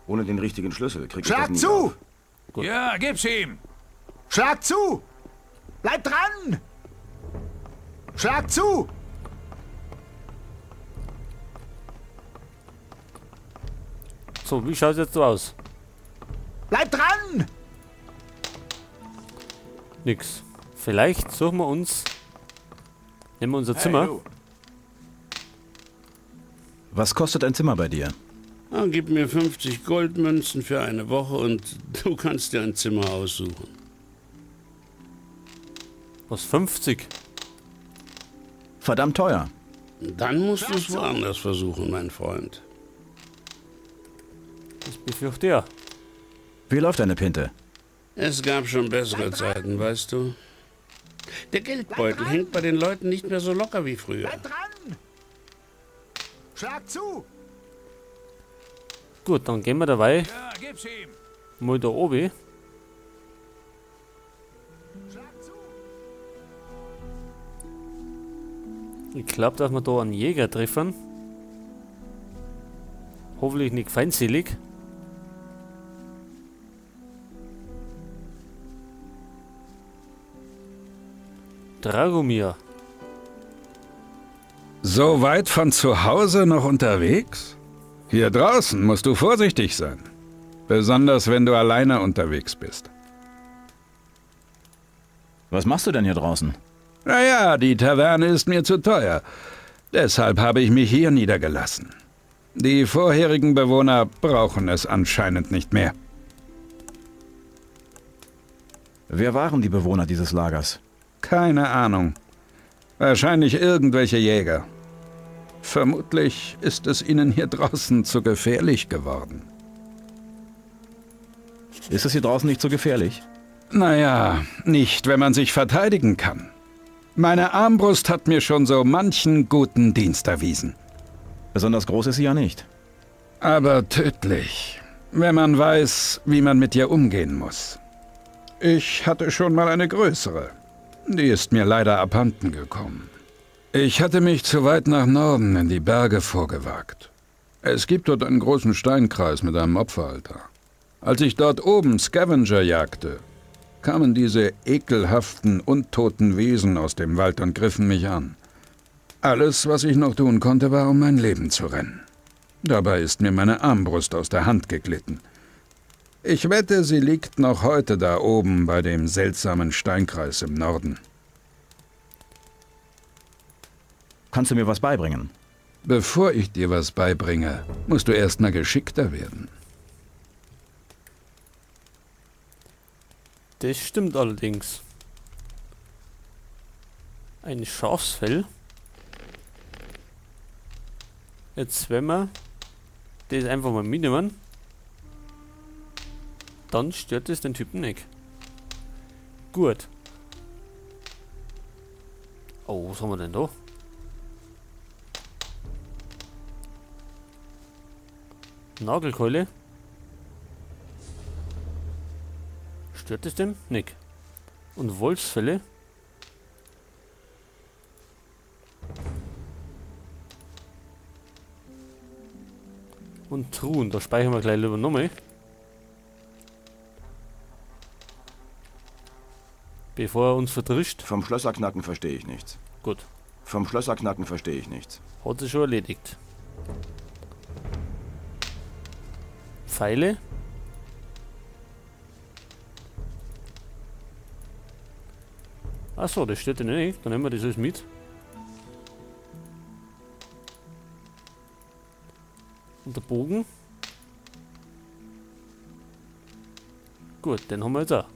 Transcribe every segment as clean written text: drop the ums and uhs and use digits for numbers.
Ohne den richtigen Schlüssel krieg ich das Schlag nie zu! auf. Gut. Ja, gib's ihm. Schlag zu! Bleib dran! Schlag zu! So, wie schaut's jetzt so aus? Bleib dran! Nix. Vielleicht suchen wir uns... Nehmen wir unser Hey, Zimmer. du. Was kostet ein Zimmer bei dir? Ah, gib mir 50 Goldmünzen für eine Woche und du kannst dir ein Zimmer aussuchen. Was, 50? Verdammt teuer. Dann musst du es woanders versuchen, mein Freund. Das befürchte ich ja. Wie läuft deine Pinte? Es gab schon bessere Zeiten, weißt du. Der Geldbeutel hängt bei den Leuten nicht mehr so locker wie früher. Bleib dran! Schlag zu! Gut, dann gehen wir dabei Ja, gib's ihm. mal da oben. Schlag zu! Ich glaube, dass wir da einen Jäger treffen. Hoffentlich nicht feindselig. Dragomir. So weit von zu Hause noch unterwegs? Hier draußen musst du vorsichtig sein. Besonders wenn du alleine unterwegs bist. Was machst du denn hier draußen? Naja, die Taverne ist mir zu teuer. Deshalb habe ich mich hier niedergelassen. Die vorherigen Bewohner brauchen es anscheinend nicht mehr. Wer waren die Bewohner dieses Lagers? Keine Ahnung. Wahrscheinlich irgendwelche Jäger. Vermutlich ist es ihnen hier draußen zu gefährlich geworden. Ist es hier draußen nicht so gefährlich? Naja, nicht, wenn man sich verteidigen kann. Meine Armbrust hat mir schon so manchen guten Dienst erwiesen. Besonders groß ist sie ja nicht. Aber tödlich, wenn man weiß, wie man mit ihr umgehen muss. Ich hatte schon mal eine größere. Die ist mir leider abhanden gekommen. Ich hatte mich zu weit nach Norden in die Berge vorgewagt. Es gibt dort einen großen Steinkreis mit einem Opferaltar. Als ich dort oben Scavenger jagte, kamen diese ekelhaften, untoten Wesen aus dem Wald und griffen mich an. Alles, was ich noch tun konnte, war, um mein Leben zu rennen. Dabei ist mir meine Armbrust aus der Hand geglitten. Ich wette, sie liegt noch heute da oben bei dem seltsamen Steinkreis im Norden. Kannst du mir was beibringen? Bevor ich dir was beibringe, musst du erst mal geschickter werden. Das stimmt allerdings. Ein Schafsfell. Jetzt wenn wir das einfach mal mitnehmen, dann stört es den Typen nicht. Gut. Oh, was haben wir denn da? Nagelkeule. Stört es dem? Nick. Und Wolfsfälle? Und Truhen, da speichern wir gleich lieber nochmal. Bevor er uns verdrischt. Vom Schlösserknacken verstehe ich nichts. Gut, Vom Schlösserknacken verstehe ich nichts. hat sich schon erledigt. Pfeile. Achso, das steht ja nicht. Dann nehmen wir das alles mit. Und der Bogen. Gut, den haben wir jetzt auch.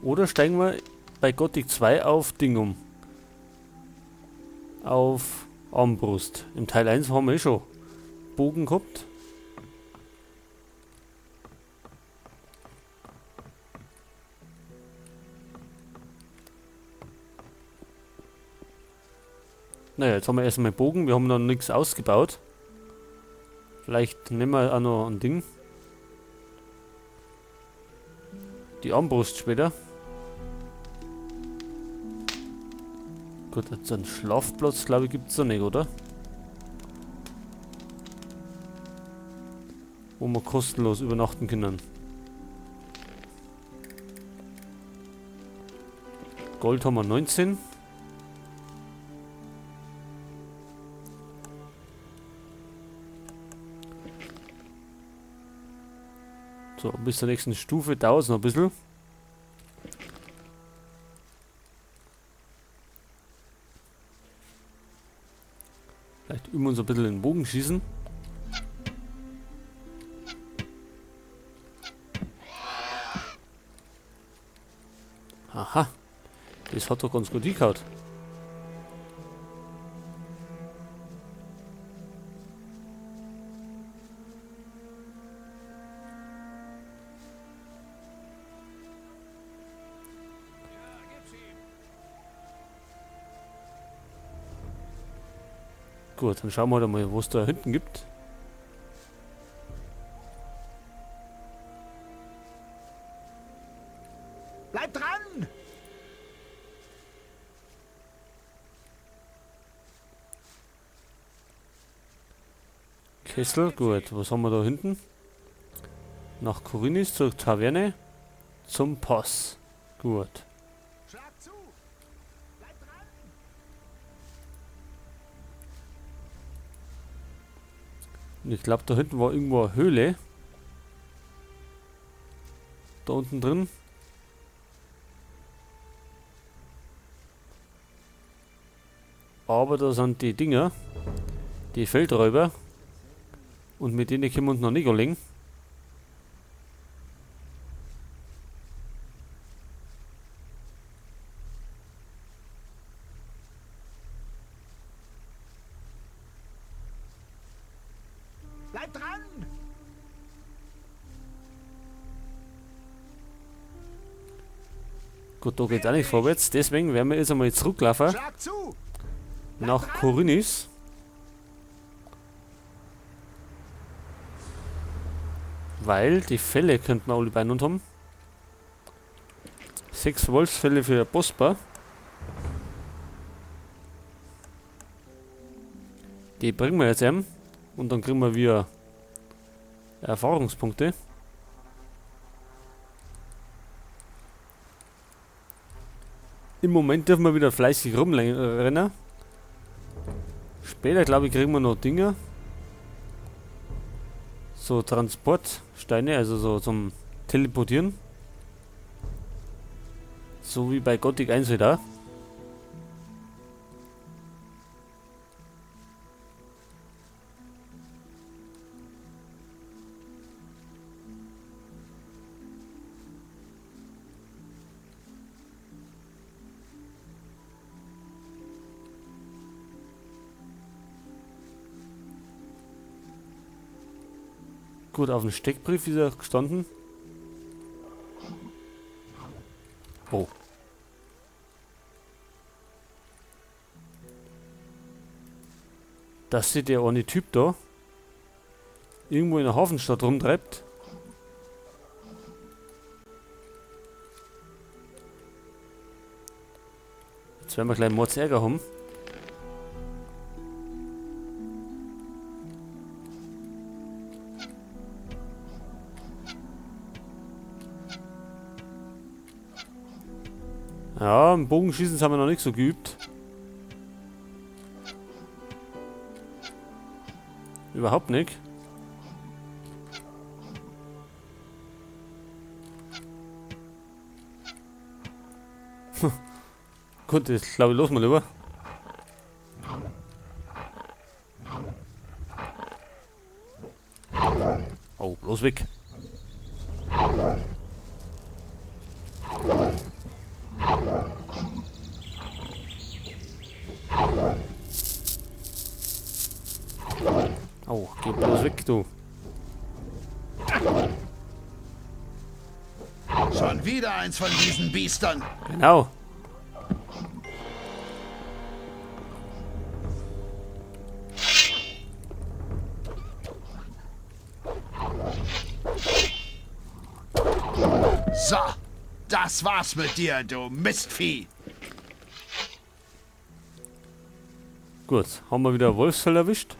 Oder steigen wir bei Gothic 2 auf Ding um. Auf Armbrust. Im Teil 1 haben wir eh schon Bogen gehabt. Naja, jetzt haben wir erstmal Bogen. Wir haben noch nichts ausgebaut. Vielleicht nehmen wir auch noch ein Ding. Die Armbrust später. Gut, jetzt einen Schlafplatz, glaube ich, gibt es da nicht, oder? Wo wir kostenlos übernachten können. Gold haben wir 19. So, bis zur nächsten Stufe dauert es noch ein bisschen. Vielleicht üben wir uns ein bisschen den Bogen schießen. Aha. Das hat doch ganz gut hingehauen. Gut, dann schauen wir halt mal, was da hinten gibt. Bleib dran! Kessel, gut. Was haben wir da hinten? Nach Khorinis zur Taverne. Zum Pass. Gut. Schlag zu! Bleib dran! Und ich glaub, da hinten war irgendwo eine Höhle. Da unten drin. Aber da sind die Dinger. Die Feldräuber. Und mit denen können wir uns noch nicht anlegen. Bleib dran! Gut, da geht's auch nicht vorwärts. Deswegen werden wir jetzt einmal zurücklaufen. Schlag zu! Nach Khorinis. Weil die Felle könnten wir alle beieinander haben. 6 Wolfsfelle für Bosper. Die bringen wir jetzt eben. Und dann kriegen wir wieder Erfahrungspunkte. Im Moment dürfen wir wieder fleißig rumrennen. Später, glaube ich, kriegen wir noch Dinger. So Transportsteine, also so zum Teleportieren. So wie bei Gothic 1 wieder. Gut, auf dem Steckbrief ist er gestanden. Oh. Das sieht der eine Typ da. Irgendwo in der Hafenstadt rumtreibt. Jetzt werden wir gleich Mordsärger haben. Ja, im Bogenschießen haben wir noch nicht so geübt. Überhaupt nicht. Gut, jetzt glaube ich, los mal lieber. Oh, bloß weg. Oh, geh bloß weg, du. Schon wieder eins von diesen Biestern. Genau. So, das war's mit dir, du Mistvieh. Gut, haben wir wieder Wolfsfell erwischt.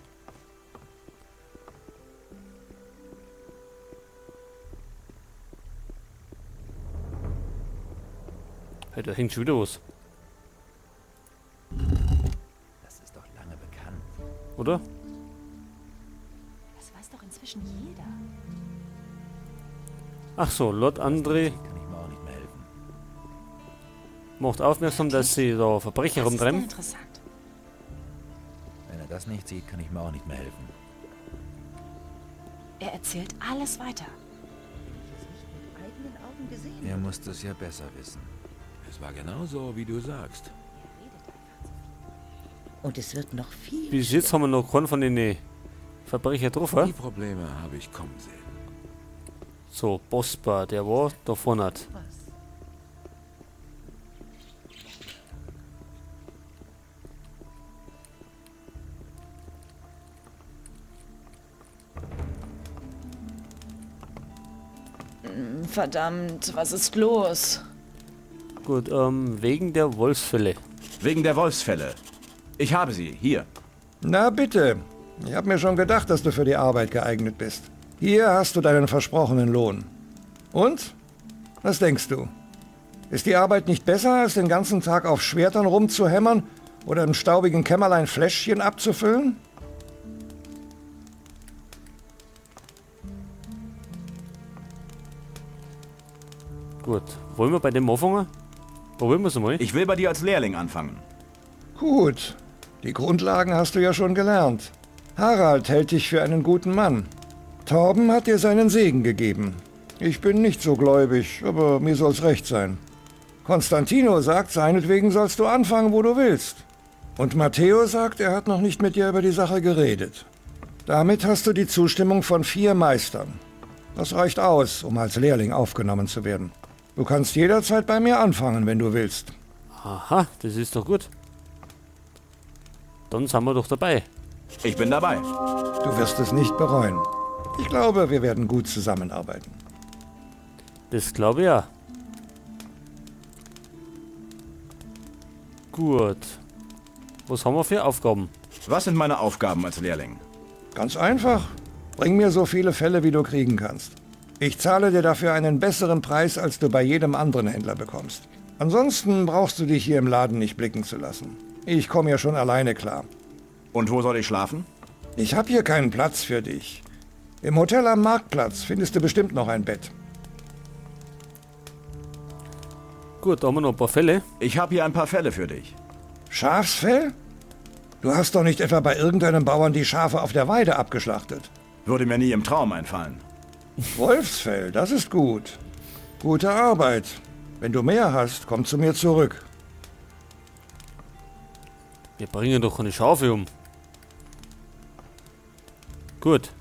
Hey, da hängt schon wieder was. Das ist doch lange bekannt. Oder? Das weiß doch inzwischen jeder. Ach so, Lord André Kann ich mir auch nicht mehr helfen. macht aufmerksam, dass sie da Verbrecher Das ist ja rumtreiben. interessant. Wenn er das nicht sieht, kann ich mir auch nicht mehr helfen. Er erzählt alles weiter. Mit eigenen Augen gesehen. Er muss das ja besser wissen. Es war genauso, wie du sagst. Und es wird noch viel. Bis jetzt haben wir noch keinen von den Verbrecher drauf. Die Probleme habe ich kommen sehen. So, Bosbar, der war da vorne. Was? Verdammt, was ist los? Gut, wegen der Wolfsfälle. Wegen der Wolfsfälle. Ich habe sie, hier. Na bitte. Ich habe mir schon gedacht, dass du für die Arbeit geeignet bist. Hier hast du deinen versprochenen Lohn. Und? Was denkst du? Ist die Arbeit nicht besser, als den ganzen Tag auf Schwertern rumzuhämmern oder im staubigen Kämmerlein Fläschchen abzufüllen? Gut, wollen wir bei dem anfangen? Probieren wir es mal. Ich will bei dir als Lehrling anfangen. Gut. Die Grundlagen hast du ja schon gelernt. Harald hält dich für einen guten Mann. Torben hat dir seinen Segen gegeben. Ich bin nicht so gläubig, aber mir soll's recht sein. Konstantino sagt, seinetwegen sollst du anfangen, wo du willst. Und Matteo sagt, er hat noch nicht mit dir über die Sache geredet. Damit hast du die Zustimmung von 4 Meistern. Das reicht aus, um als Lehrling aufgenommen zu werden. Du kannst jederzeit bei mir anfangen, wenn du willst. Aha, das ist doch gut. Dann sind wir doch dabei. Ich bin dabei. Du wirst es nicht bereuen. Ich glaube, wir werden gut zusammenarbeiten. Das glaube ich ja. Gut. Was haben wir für Aufgaben? Was sind meine Aufgaben als Lehrling? Ganz einfach. Bring mir so viele Fälle, wie du kriegen kannst. Ich zahle dir dafür einen besseren Preis, als du bei jedem anderen Händler bekommst. Ansonsten brauchst du dich hier im Laden nicht blicken zu lassen. Ich komme ja schon alleine klar. Und wo soll ich schlafen? Ich hab hier keinen Platz für dich. Im Hotel am Marktplatz findest du bestimmt noch ein Bett. Gut, da haben wir noch ein paar Fälle. Ich hab hier ein paar Fälle für dich. Schafsfell? Du hast doch nicht etwa bei irgendeinem Bauern die Schafe auf der Weide abgeschlachtet. Würde mir nie im Traum einfallen. Wolfsfell, das ist gut. Gute Arbeit. Wenn du mehr hast, komm zu mir zurück. Wir bringen doch keine Schafe um. Gut.